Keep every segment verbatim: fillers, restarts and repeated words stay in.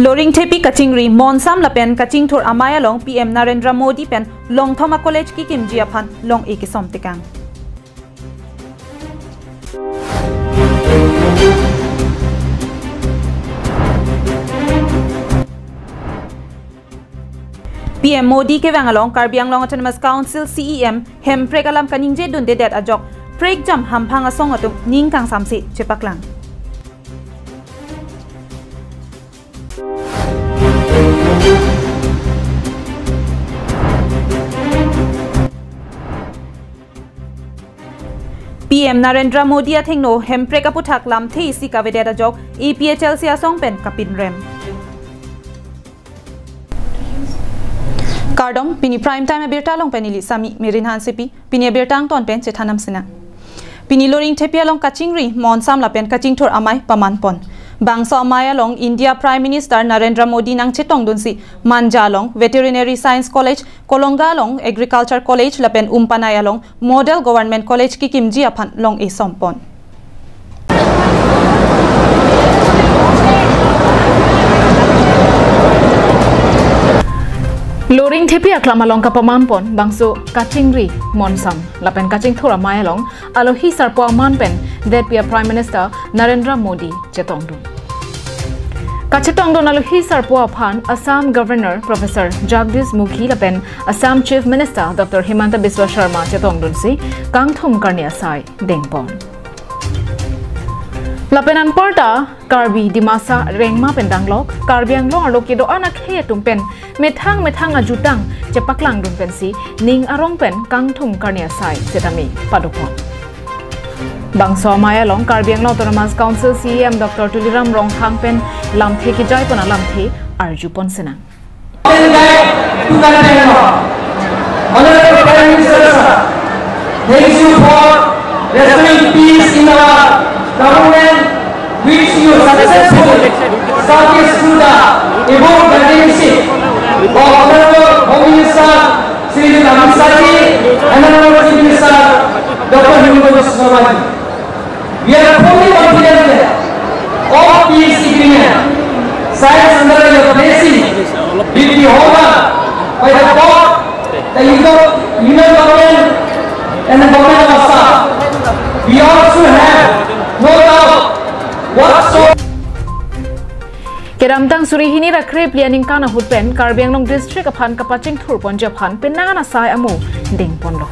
Loringthepi kachingri, monsam lapen kachingthur amei along P M Narendra Modi pen longthom a-college kekimji aphan long-e kesom tekang. P M Modi kevang along Karbi Anglong Autonomous Council C E M Hemprek alam kaningje dundedet ajok prekjam hamphang asong atum ning kangsamse chepaklang. P M Narendra Modi athengno Hemprek aputhak lamthe isi kavedet ajok A P H L C asong pen kapinrem. Kardom, pini Prime Time abirta along pen neli Sami Merin Hansepi, pini abirta angton pen chethan nam sinang. Pini Loringthepi along kachingri, monsam lapen kachingthur amei pamanpon. Bangso amei along India Prime Minister Narendra Modi nangchetongdunsi Manja along Veterinary Science College, Kolonga along Agriculture College lapen Umpanai along Model Government College kekimji aphan long-e sompon. Loringthepi aklam along kapamanpon bangso kachingri, monsam lapen kachingthur amei along alohi sarpo aman pen detpi a-Prime Minister Narendra Modi chetongdun. Kachetongdun alohi sarpo aphan Assam Governor Professor Jagdish Mukhi lapen Assam Chief Minister Doctor Himanta Biswa Sarma chetongdunsi kangthum karni asai dengpon. Lapen anparta Karbi, Dimasa, Rengma pen danglok Karbi Anglong arlo kedo-an akhei atum pen methang methang ajutang chepaklangdun pensi ning arong pen kangthum karni asai setame padopon. Bangso amei along Karbi Anglong Autonomous Council C E M Doctor Tuliram Ronghang pen lamthe kejaipon alamthe arjupon sinang. Honorable Prime Minister sir, thank you for restoring peace in our government, which you successfully established through the able guardianship of Honorable Home Minister Shri Amit Shah ji and Honorable Chief Minister Doctor Himanta Biswa Sarma ji. We are fully confident that all peace agreement signed under your blessing will be honored by the court, the Union, Union Government and the Government of Assam. We also have no doubt whatsoever. Kedamtang suri hini ra krephli aningkan ahut pen Karbi Anglong District aphan kapachingthurponji aphan penang an asai amo dengponlo.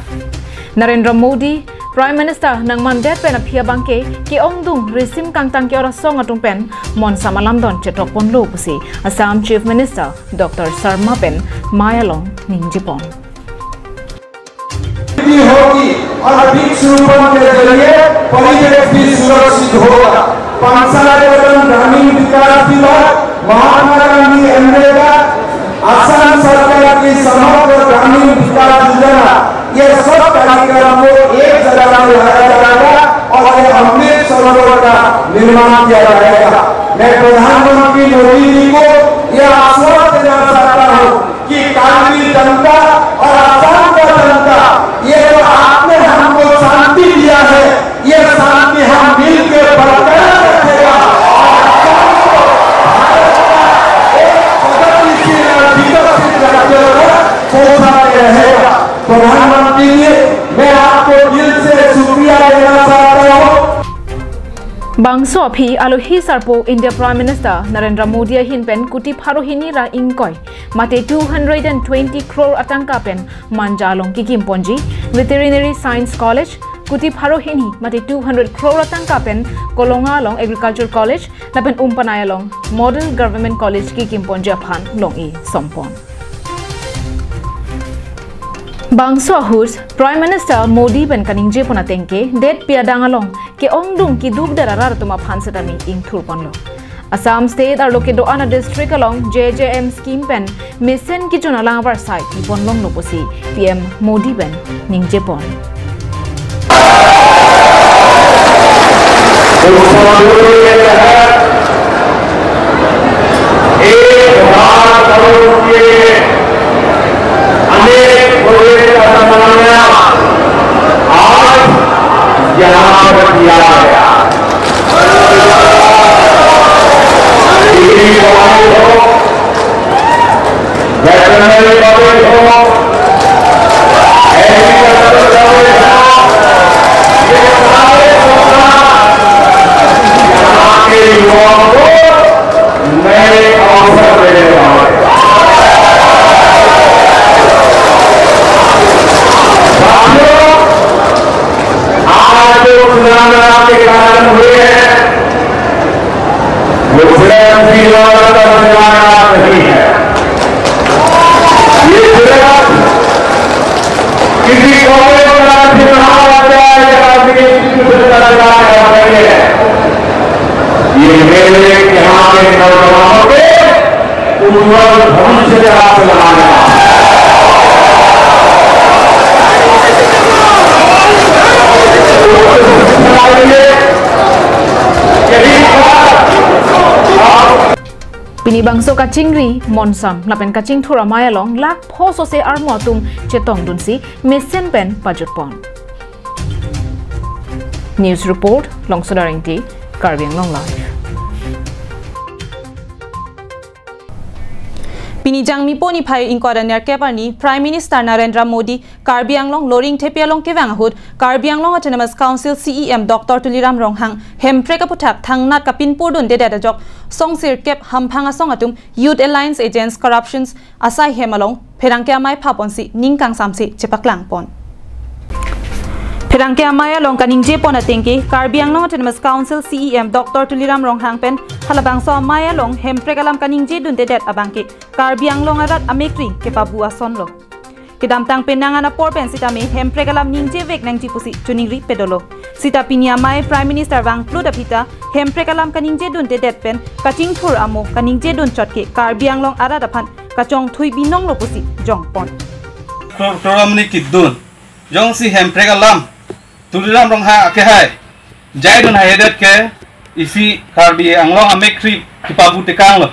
Narendra Modi, Prime Minister nangmandet pen aphi abangke ke-ongdung risim kangtang ke-ot asong atum pen monsam alamdon chetokponlo pusi Assam Chief Minister Doctor Sarma pen mei along ningjepon. भी होगी और वृक्षरोपण के जरिए परिवेश भी सुरक्षित होगा। पंचायत एवं ग्रामीण विकास विभाग, महात्मा गांधी मनरेगा, असम सरकार की समग्र ग्रामीण विकास योजना, ये सब कार्यक्रम को एक जगह में लाया जाएगा और ये अमृत सरोवर का निर्माण किया जाएगा। मैं प्रधानमंत्री मोदी जी को यह आश्वासन देना चाहता हूँ कि कार्बी जनता और असम का जनता, ये जो आपने हमको शांति दिया है, ये शांति हम मिलकर बरकरार रखेगा और असम को भारत का एक प्रगतिशील और विकसित राज्य तक पहुंचाते रहेगा। प्रधानमंत्री जी, मैं आपको दिल से शुक्रिया देना चाहता हूँ। Bangso aphi alohi sarpo India Prime Minister Narendra Modi ahin pen kuti pharo hini ra ingkoi mate two hundred and twenty crore atangka pen Manja along kekimponji Veterinary Science College, kuti pharo hini mate two hundred crore atangka pen Kolonga along Agriculture College lapen Umpanai along Model Government College kekimponji aphan long-e sompon. Bangso ahut Prime Minister Modi pen kaningjepon ateng ke detpi adang along ke-ongdung keduk derarar atum aphan setame ingthurponlo. Assam State arlo kedo-an a-district along J J M scheme pen mesen kejun alang avarsai piponlonglo pusi P M Modi pen ningjepon. एक हजार करोड़ रुपए के अनेक प्रोजेक्ट का शिलान्यास आज यहाँ पर किया गया। डिग्री कॉलेज हो, ये सारे सपना यहाँ के युवाओं को नए अवसर देने वाले। साथियों, आज जो चुनाव के कार्यक्रम हुए हैं, वो सिर्फ चुनाव का चुनाव नहीं है। ये सिर्फ किसी कॉलेज का चुनाव या किसी इंस्टीट्यूशन का चुनाव नहीं है। ये मेरे यहाँ के नौजवानों के उज्जवल भविष्य का चुनाव है। यही बात आप Pini bangso kachingri monsam lapen kachingthur amei along lakh pho sose armo atum chetongdunsi mesen pen pajutpon. News report, Longsoda Rengti, Karbi Anglong Live. Pini Jangmi po niphai ingkoi ra nerkep arni Prime Minister Narendra Modi Karbi Anglong Loringthepi along kevang ahut Karbi Anglong Autonomous Council C E M Doctor Tuliram Ronghang hemprek aputhak thangnat kapinpurdundedet ajok songsirkep hamphang asong atum Youth Alliance Against Corruptions asai hem along pherangke amei phaponsi ning kangsamsi chepaklangpon. Pherangke amei along kaningjepon atengke Karbi Anglong Autonomous Council C E M Doctor Tuliram Ronghang pen halabangso amei along hemprek alam kaningjedundedet abangke Karbi Anglong arat amekri kepabu asonlo. Kedamtang penang an apor pen sitame hemprek alam ningjevek nangji pusi choningri pedolo. Sita pini amei Prime Minister vangplut aphi ta hemprek alam kaningjedundedet pen kachingthur amo kaningjedunchot ke Karbi Anglong arat aphan kachongthui binonglo pusi jongpon. Kro-, kroromni kidun. Jongsi hemprek alam Tuliram Ronghang akehai jaidun haihedet ke isi Karbi Anglong amekri kepabu tekanglo.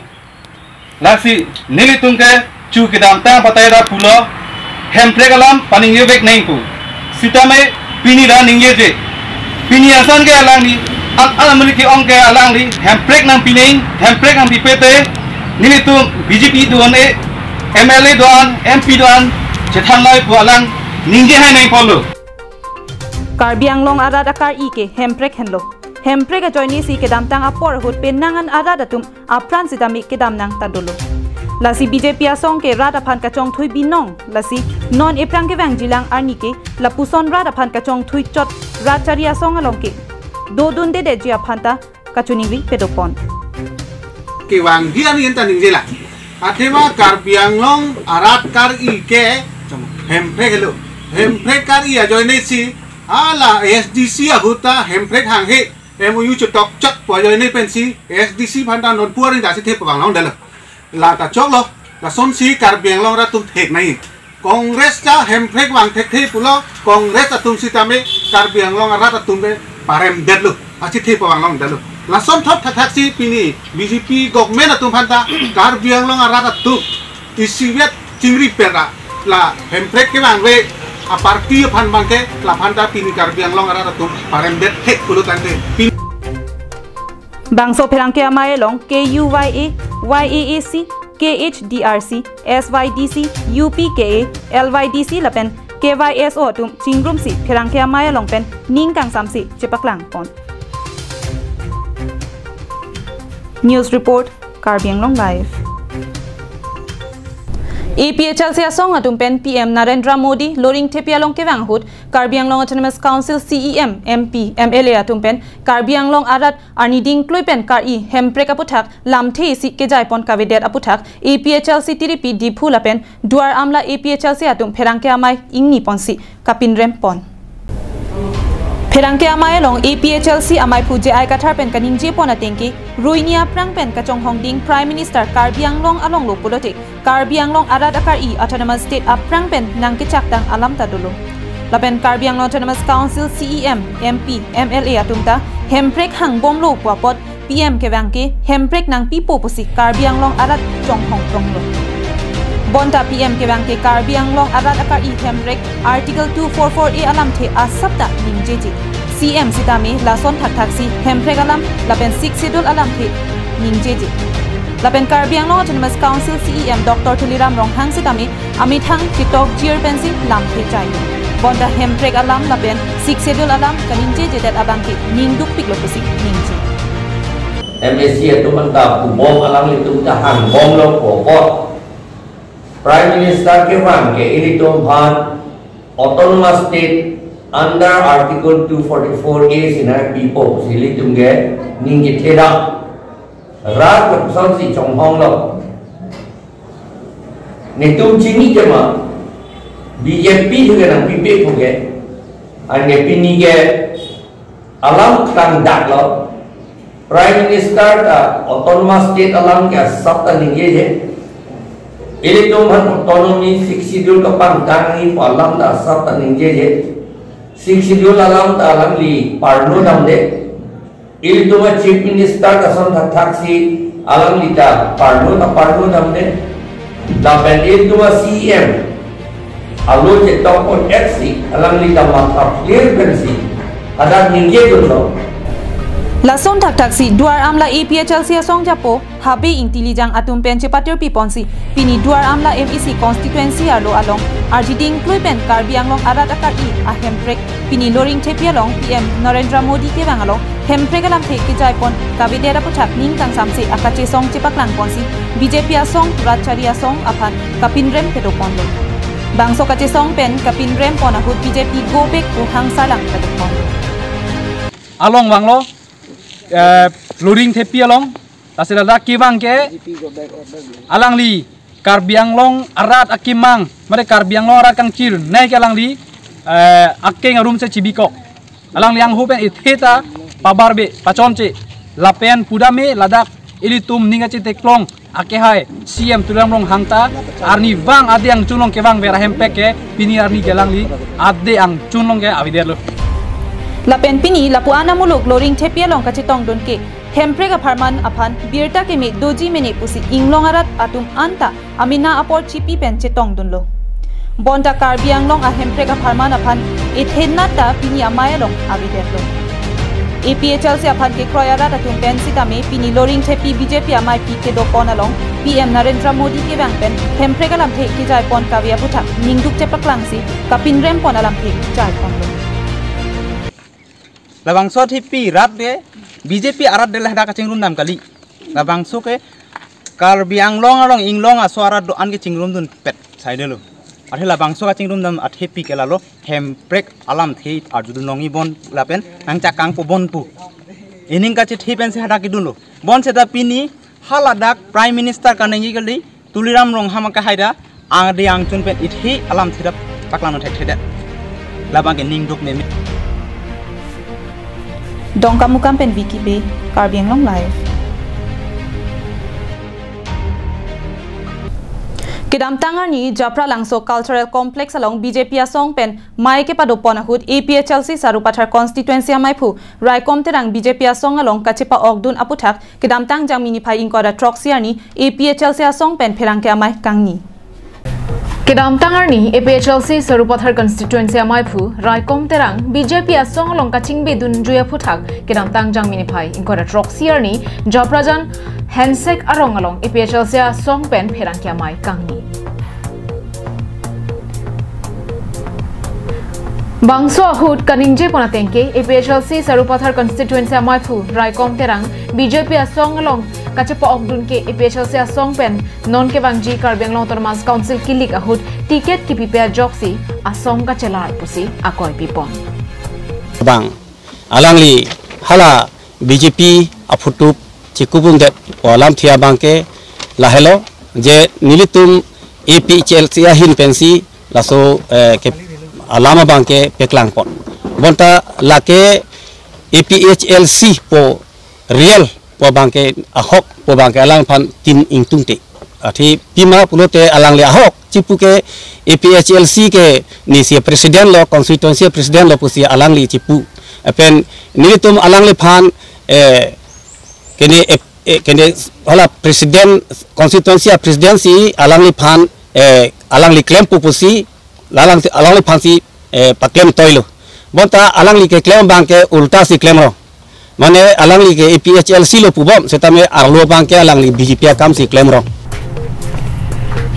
Lasi nelitum ke chu kedamtang patai ra pulo hemprek alam paningjevek nang pu. Sitame pini ra ningjeje. Pini ason ke alangli, an, an amuliki ong ke alangli hemprek nangpi nang, hemprek nangpipe te, nelitum B J P do-an-e, M L A do-an, M P do-an, chethan lai pu alang ningje hai nang pulo. Karbi Anglong arat akar-i ke hemprek henlo. Hemprek ajoinesi kedamtang apor ahut penang an arat atum apran sitame kedam nang ta dolo. Lasi B J P asong ke rat aphan kachongthui binong, lasi non ephrang kevangjilang arni ke lapuson rat aphan kachongthui chot rat chari asong along ke dodundedetji aphan ta kachoningri pedopon. Kevangji arni anta ningjelang. Athema Karbi Anglong arat kar-i ke hemprek helo. Hemprek kar-i ajoinesi hala A S D C ahut ta hemprek hanghe M O U chetok chot pu ajoine pensi A S D C aphan ta non puarin ta si thepavang longdetlo. La ta choklo, lasonsi Karbi Anglong arat atum thek nai. Congress ta hemprek vang thekthe pulo, Congress atum sitame Karbi Anglong arat atum ke paremdetlo, achethe pavang longdetlo. Lason thot thakthak si pini B J P government atum aphan ta Karbi Anglong arat atum isivet chingri pera la hemprek kevangve a-party aphan abangke laphan ta pini Karbi Anglong arat atum paremdet thek pulo tangte pini. Bangso pherangke amei along K U Y A, Y A A C, K H D R C, S Y D C, U P K A, L Y D C lapen K Y S O atum chingrumsi pherangke amei along pen ning kangsamsi chepaklangpon. News report, Karbi Anglong Live. A P H L C asong atum pen P M Narendra Modi Loringthepi along kevang ahut Karbi Anglong Autonomous Council C E M, M P, M L A atum pen Karbi Anglong arat arni dingklui pen kar-i hemprek aputhak lamthe isi kejaipon kavedet aputhak A P H L C tiripi Diphu lapen Duar Amla A P H L C atum pherangke amei ingniponsi kapinrempon. Pherangke amei along A P H L C ameiphu J I Kathar pen kaningjepon atengke ruini aphrang pen kachonghongding Prime Minister Karbi Anglong alonglo pulote Karbi Anglong arat akar-i Autonomous State aphrang pen nangkechaktang alam ta dolo. Lapen Karbi Anglong Autonomous Council C E M, M P, M L A atum ta hemprek hangbomlo pu apot P M kevang ke hemprek nangpipo pusi Karbi Anglong arat chonghong tonglo. Bonta P M kevang ke Karbi Anglong arat akar-i hemprek Article two four four A alamthe asap ta ningjeje. C M sitame lason thakthaksi hemprek alam lapen Sixth Schedule alamthe ningjeje. Lapen Karbi Anglong Autonomous Council C E M Doctor Tuliram Ronghang sitame amethang chitok jir pensi lamthe chai. Bonta hemprek alam lapen Sixth Schedule alam kaningje jedet abangke ning dukpiklo pusi ningje. M A C atum anta pubom, alanglitum ta hangbomlo, pupot. Prime Minister kevang ke ilitum aphan Autonomous State under Article two forty-four A si nangpipo pusi ilitum ke ning kethe dam. Rat kepusonsi chonghonglo. Netum chini tema B J P thu ke nangpipe thu ke. Anke pini ke alam klang daklo. Prime Minister ta Autonomous State alam ke asap ta ningjeje. Ilitum aphan autonomy, Sixth Schedule kepangtang ni pu alam ta asap ta ningjeje. Sixth Schedule alam ta alangli parno damde. Ilitum a Chief Minister ta ason thakthaksi alangli ta parno ta parno damde. Lapen ilitum a C E M alo chetokpon-etsi alangli ta matha clear pensi hadak ningjedunlo. Lason thakthaksi Duar Amla A P H L C asong japo Habe Ingti Lijang atum pen chepatirpiponsi pini Duar Amla M A C constituency arlo along arjiding klui pen Karbi Anglong arat akari ahemprek pini Loringthepi along P M Narendra Modi kevang along hemprek alamthe kejaipon kavedet aputhak ning kangsamse akachesong chepaklangponsi B J P asong, Ratchari asong aphan kapinrem kedoponlo. Bangso kachesong pen kapinrempon ahut B J P go back pu hangsalang kedoponlo. Along vanglo, eh, Loringthepi along, lasi ladak kevang ke alangli Karbi Anglong arat akemang, mane Karbi Anglong arat kangchirnei ke alangli, eh, akeng arum si chibikok. Alangli anghu pen ithe ta pabarbe, pachonche. Lapen pudame ladak ilitum ning kacheteklong akehai C E M Tuliram Ronghang ta arnivang ade angchunlong kevangver ahemprek ke pini arni ke alangli ade angchunlong ke avedetlo. Lapen pini lapu-an amuluk Loringthepi along kachetongdun ke hemprek apharman aphan birta keme doji mene pusi inglong arat atum anta amena apor chipi pen chetongdunlo. Bonta Karbi Anglong ahemprek apharman aphan ethenat ta pini amei along avedetlo. A P H L C aphan kekroi arat atum pen sitame pini Loringthepi B J P ameipi kedopon along P M Narendra Modi kevang pen hemprek alamthe kejaipon kave aputhak ningduk chepaklangsi kapinrempon alamthe jaiponlo. Labangso athepi rat ke B J P arat de lahdak kachingrumdam kali. Labangso ke Karbi Anglong along inglong aso arat do-an kachingrumdunpet saidelo. Athe labangso kachingrumdam athepi ke lalo hemprek alamthe arjudun longji bon lapen nangchakangpo bon pu. Ining kachethe pensi hadak kedunlo. Bonseta pini haladak Prime Minister kaningje kali Tuliram Ronghang akehai ta angde angchun pen ithe alamthe ta paklang thekthedet. Labang ke ningduk meme. Dongkamukam pen Vicky Bey, Karbi Anglong Live. Kedamtang arni Japralangso Cultural Complex along B J P asong pen mei kepadopon ahut A P H L C Sarupathar constituency ameiphu Raikom Terang B J P asong along kachepa-okdun aputhak kedamtang Jangmi niphai ingkoi ra throksi arni A P H L C asong pen pherangke amei kangni. Kedamtang arni A P H L C Sarupathar constituency ameiphu Raikom Terang B J P asong along kachingbedunjui aputhak kedamtang Jangmi niphai ingkoi ra throksi arni Japrajan Hensek arong along A P H L C asong pen pherangke amei kangni. Bangso ahut kaningjepon ateng ke A P H L C Sarupathar constituency ameiphu Raikom Terang B J P asong along kachepa-okdun ke A P H L C asong pen non kevangji Karbi Anglong Autonomous Council kilik ahut ticket kipipe ajoksi asong kachelar pusi akoi pipon. Bang alangli hala B J P aphutup chikupumdet pu alamthe abang ke lahelo je nelitum A P H L C ahin pensi laso, eh, ke alam abang ke peklangpon. Bonta lake A P H L C pu real pu abang ke ahok pu abang ke alangphan tin ingtungte. Athe pima pulote alangli ahok chipu ke A P H L C ke nisi president lo, constituency president lo pusi alangli chipu. Lapen nelitum alangliphan, eh, kene, eh, eh, kene hala president, constituency president si alangliphan, eh, alangli klempo pusi, lalang alangliphan si, eh, paklem toilo. Bonta alangli keklem abang ke ulta si klemlo. Mane alangli ke A P H L C lo pubom, setame arlo abang ke alangli B J P akam si klemrong.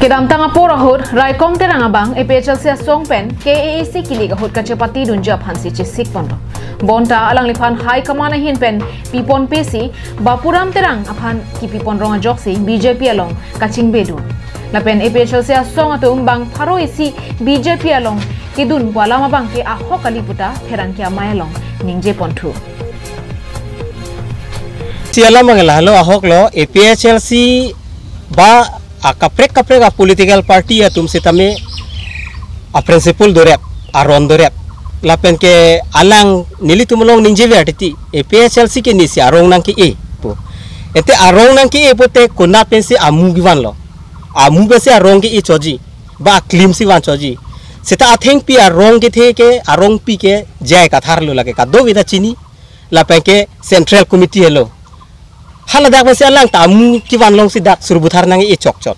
Kedamtang apor ahut, Raikom Terang abang A P H L C asong pen K A A C kilik ahut kachepatedunji aphan si chesik ponlo. Bonta alangliphan High Command ahin pen pipon pesi, Bapuram Terang aphan kipipon rong ajoksi B J P along kachingbedun. Lapen A P H L C asong atum bang pharo isi B J P along kedun pu alam abang ke ahok kali puta pherangke amei along ningje ponthu. Si alam abang lahelo, ahok lo, A P H L C ba akaprek kaprek a political party atum setame a principle dorep, aron dorep. Lapen ke alang nelitum along ningjever titi, A P H L C ke nisi arong nangke-e pu. Ete arong nangke-e pute konat pensi amu kevanlo. Amu pensi arong ke-e choji, ba aklim si van choji. Seta athengpi arong kethe ke, arongpi ke J I Kathar lo, lake kadokave ta chini, lapen ke Central Committee helo. Haladak pensi alang ta amu kevan alongsi dak Sarupathar nang-e chokchok.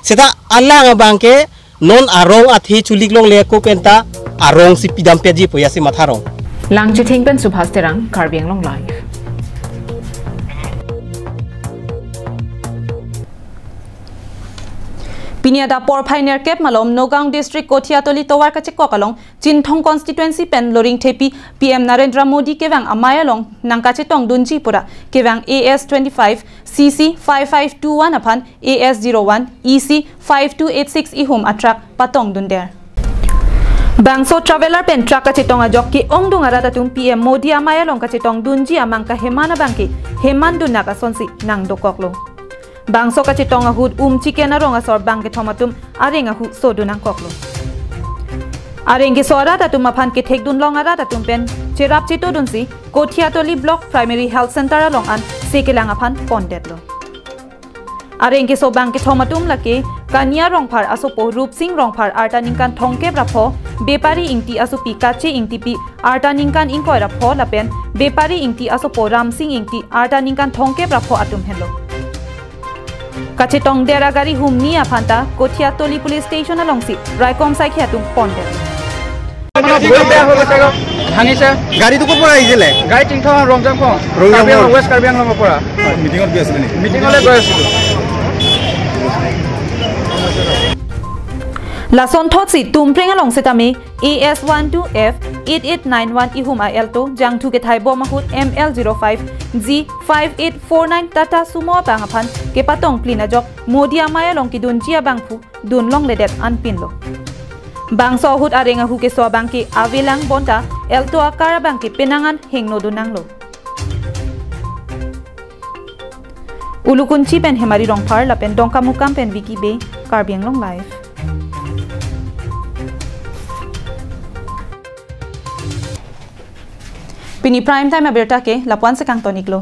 Seta alang abang ke non arong athe chulik longle ako penta arong si pidam peji pu jasi matharong. Langchithing pen Subhas Terang, Karbi Anglong Live. Pini adap porphai nerkep malom Nagaon District Kothiatoli tovar kachekok along Chinthong Constituency pen Loringthepi P M Narendra Modi kevang amei along nangkachetongdunji pura kevang A S twenty-five C C five five two one aphan A S zero one E C five two eight six ihum a truck patongdunder. Bangso traveller pen truck kachetong ajok ke-ongdung arat atum P M Modi amei along kachetongdunji amang kaheman abang ke heman dunnak asonsi nangdokoklo. Bangso kachetong ahut um chicken arong asor bang kethom atum areng ahu sodun nangkoklo. Areng keso arat atum aphan kethekdun long arat atum pen cherap chetodunsi Kothiatoli Block Primary Health Center along an sekelang aphan pondetlo. Areng keso bang kethom atum lake Kania Rongphar asopo Rupsing Rongphar arta ningkan thomkep ra pho, Bepari Ingti asopi Kache Ingtipi arta ningkan ingkoi ra pho lapen Bepari Ingti asopo Ramsing Ingti arta ningkan thomkep ra pho atum henlo. Kachetongder agari humni aphanta Kothiatoli Police Station alongsi raikom saikhi atum pondet. মানে বহুত বেয়া হৈ গৈছে গৈ। ভাঙিছে। গাড়ীটো ক'ৰ পৰা আহিছিলে? গাড়ী টিংথং ৰংজাং ফং। ৰংজাং কাৰ্বি আংলং, ফং। ৱেষ্ট কাৰ্বি আংলঙৰ পৰা। হয়, মিটিঙত গৈ আছিলে নেকি? মিটিঙলৈ গৈ আছিলো। Lasonthotsi Tumpreng along setame A S one two F eight eight nine one ihum a-Alto jangthu kethai bom ahut M L zero five G five eight four nine Tata Sumo abang aphan kepatong plin ajok Modi amei along kedunji abangphu dun longledet anpinlo. Bangso ahut areng ahu keso abang ke avelang bonta Alto akar abang ke penang an hengno dun nanglo. Ulukunchi pen Hemari Rongphar lapen Dongkamukam pen Vicky Bey, Karbi Anglong Live. Pini prime time abirta ke lapu-an si kangton-iklo.